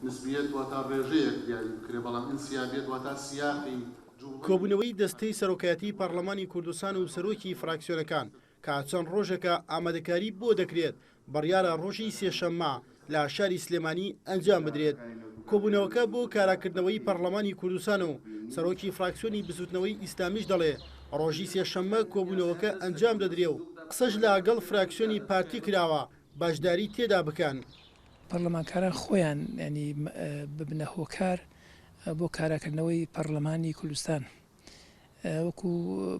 نسبیەت واتا ڕێژەیەک دیاری بکرێ، بەڵام ئینسیابیەت واتا سیاقی جووڵەی. کۆبوونەوەی دەستەی سەرۆکایەتیی پەڕلەمانی کوردستان و سەرۆکی فراکسیۆنەکان کە چەند ڕۆژێکە ئامادەکاری بۆ دەکرێت، بڕیارە ڕۆژی سێشەممە لە شاری سلێمانی ئەنجام بدرێت. کۆبوونەوەکە بۆ کاراکردنەوەی پەڕلەمانی کوردستان و سەرۆکی فراکسیۆنی بزوتنەوەی ئیسلامیش دەڵێ ڕۆژی سێشەممە کۆبوونەوەکە ئەنجام دەدرێ و قسەش لە گەڵ فراکسیۆنی پارتی کراوە بەشداری تێدا بکەن. پەڕلەمانکاران خۆیان یانی ببنە هۆکار بۆ کاراکردنەوەی پەڕلەمانی کوردستان. وەکو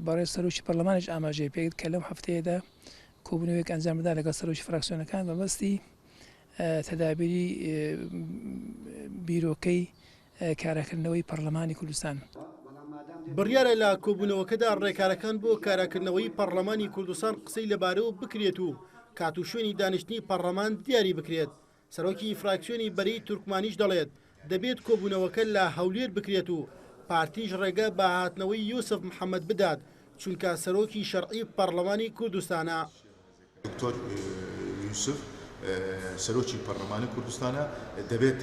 بەڕێز سەرۆکی پەرلەمانیش ئاماژەی پێکرد کە لەم هەفتەیەدا کۆبوونەوەیەک ئەنجام بدات لەگەڵ سەرۆکی فراکسیۆنەکان بەمەستی تەدابیری بیرۆکەی کاراکردنەوەی پەرلەمانی کوردستان. بڕیارە لە کۆبوونەوەکەدا ڕێکارەکان بۆ کاراکردنەوەی پەڕلەمانی کوردستان قسەی لەبارەوە بکرێت و کات و شوێنی دانیشتنی پەڕلەمان دیاری بکرێت. سەرۆکی فراکسیۆنی بەرەی تورکمانیش دەڵێت، دەبێت کۆبوونەوەکە لە هەولێر بکرێت و پارتیش ڕێگە بە هاتنەوەی یوسف محەمەد بدات، چونکە سەرۆکی شەرعی پەڕلەمانی کوردستانە. دکتۆر یوسف سەرۆکی پەڕلەمانی کوردستانە، دەبێت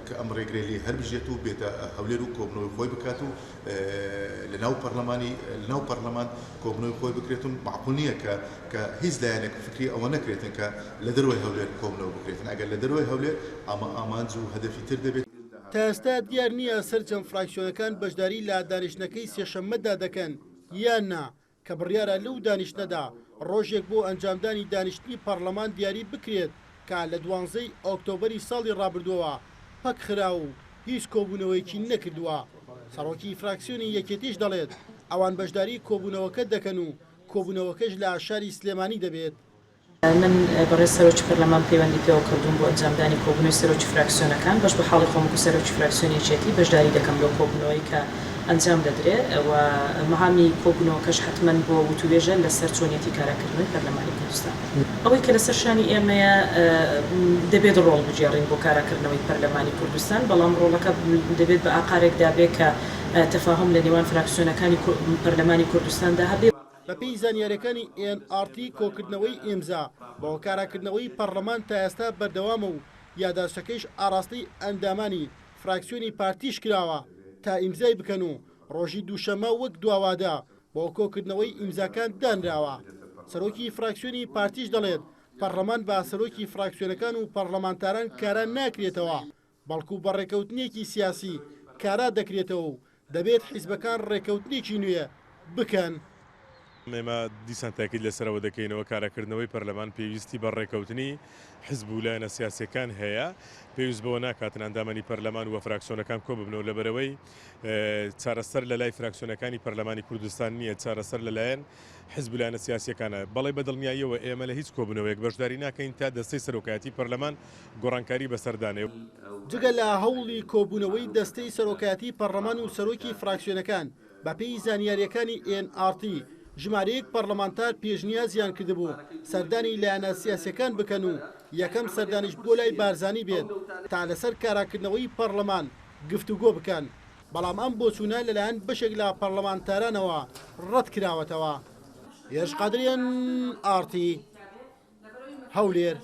کە ئەم ڕێگرەی لێ هەربژێت و بێتە هەولێر و کۆبوونەوەی خۆی بکات و لەناو پەڕلەمانی لەناو پەڕلەمان کۆبوونەوەی خۆی بکرێت و مەعقول نییە کە کە هیچ لایەنێک فکری ئەوە نەکرێتن کە لە دەرەوەی هەولێر کۆبوونەوە بکرێتن ئەگەر لە دەرەوەی هەولێر ئەمە ئامانج و هەدەفی تر دەبێت. تا ئێستا دیار نییە سەرجەم فراکسیۆنەکان بەشداری لە دانیشتنەکەی سێشەممەدا دەکەن یان نا، کە بڕیارە لەو دانیشتنەدا ڕۆژێک بۆ ئەنجامدانی دانیشتنی پەڕلەمان دیاری بکرێت کە لە دوانزەی ئۆکتۆبەری ساڵی ڕابردووەوە پەکخرا و هیچ کۆبوونەوەیەکی نەکردووە. سەڕۆکی فراکسیۆنی یەکێتیش دەڵێت، ئەوان بەشداری کۆبوونەوەکە دەکەن و کۆبوونەوەکەش لە شاری سلێمانی دەبێت. من بەڕێز سەرۆکی پەرلەمان پەیوەندی پێوە کردووم بۆ ئەنجامدانی کۆبوونەوەی سەرۆکی فراکسیۆنەکان، بەش بە حاڵی خۆم وەکو سەرۆکی فراکسیۆنی یەکێتی بەشداری دەکەم لەو کۆبوونەوەی کە ئەنجام دەدرێ و مەهامی کۆبوونەوەکەش حەتمەن بۆ وتووێژە لەسەر چۆنیەتی کاراکردنەوەی پەرلەمانی کوردستان. ئەوەی کە لەسەر شانی ئێمەیە دەبێت ڕۆڵ بگێڕین بۆ کاراکردنەوەی پەرلەمانی کوردستان، بەڵام ڕۆڵەکە دەبێت بە ئاقارێکدا بێ کە تەفاهوم لە نێوان فراکسیۆنەکانی پەرلەمانی کوردستاندا هەبێ. بەپێی زانیارییەکانی ئێن ئاڕ تی کۆکردنەوەی ئیمزا بۆ کاراکردنەوەی پەڕلەمان تا ئێستا بەردەوامە و یاداشتەکەیش ئاڕاستەی ئەندامانی فراکسیۆنی پارتیش کراوە تا ئیمزای بکەن و ڕۆژی دووشەممە وەک دواوادە بۆ کۆکردنەوەی ئیمزاکان دانراوە. سەرۆکی فراکسیۆنی پارتیش دەڵێت، پەڕلەمان بە سەرۆکی فراکسیۆنەکان و پەڕلەمانتاران کارا ناکرێتەوە، بەڵکو بە ڕێکەوتنێکی سیاسی کارا دەکرێتەوە و دەبێت حیزبەکان ڕێکەوتنێکی نوێ بکەن. ئێمە دیسان تاکید لەسەر ئەوە دەکەینەوە کاراکردنەوەی پەرلەمان پێویستی بە ڕێکەوتنی حزب و لایەنە سیاسیەکان هەیە، پێویست بەوە ناکاتن ئەندامانی پەرلەمان و فراکسیۆنەکان کۆببنەوە لەبەرئەوەی چارەسەر لەلای فراکسیۆنەکانی پەرلەمانی کوردستان نییە، چارەسەر لەلایەن حزب و لایەنە سیاسییەکانە. بەڵێ بە دڵنیاییەوە ئێمە لە هیچ کۆبوونەوەیەک بەشداری ناکەین تا دەستەی سەرۆکایەتی پەرلەمان گۆڕانکاری بەسەردا نێ. جگە لە هەوڵی کۆبوونەوەی دەستەی سەرۆکایەتی پەڕلەمان و سەرۆکی فراکسیۆنەکان، بەپێی زانیارییەکانی ئێن ئاڕ تی، ژمارەیەک پەڕلەمانتار پێشنیازیان کردبوو سەردانی لایەنە سیاسییەکان بکەن و یەکەم سەردانیش بۆ لای بارزانی بێت تا لەسەر کاراکردنەوەی پەڕلەمان گفتوگۆ بکەن. بەڵام ئەم بۆچوونە لەلایەن بەشێک لە پەڕلەمانتارانەوە ڕەتکراوەتەوە. هێرش قادری، ئێن ئاڕ تی، هەولێر.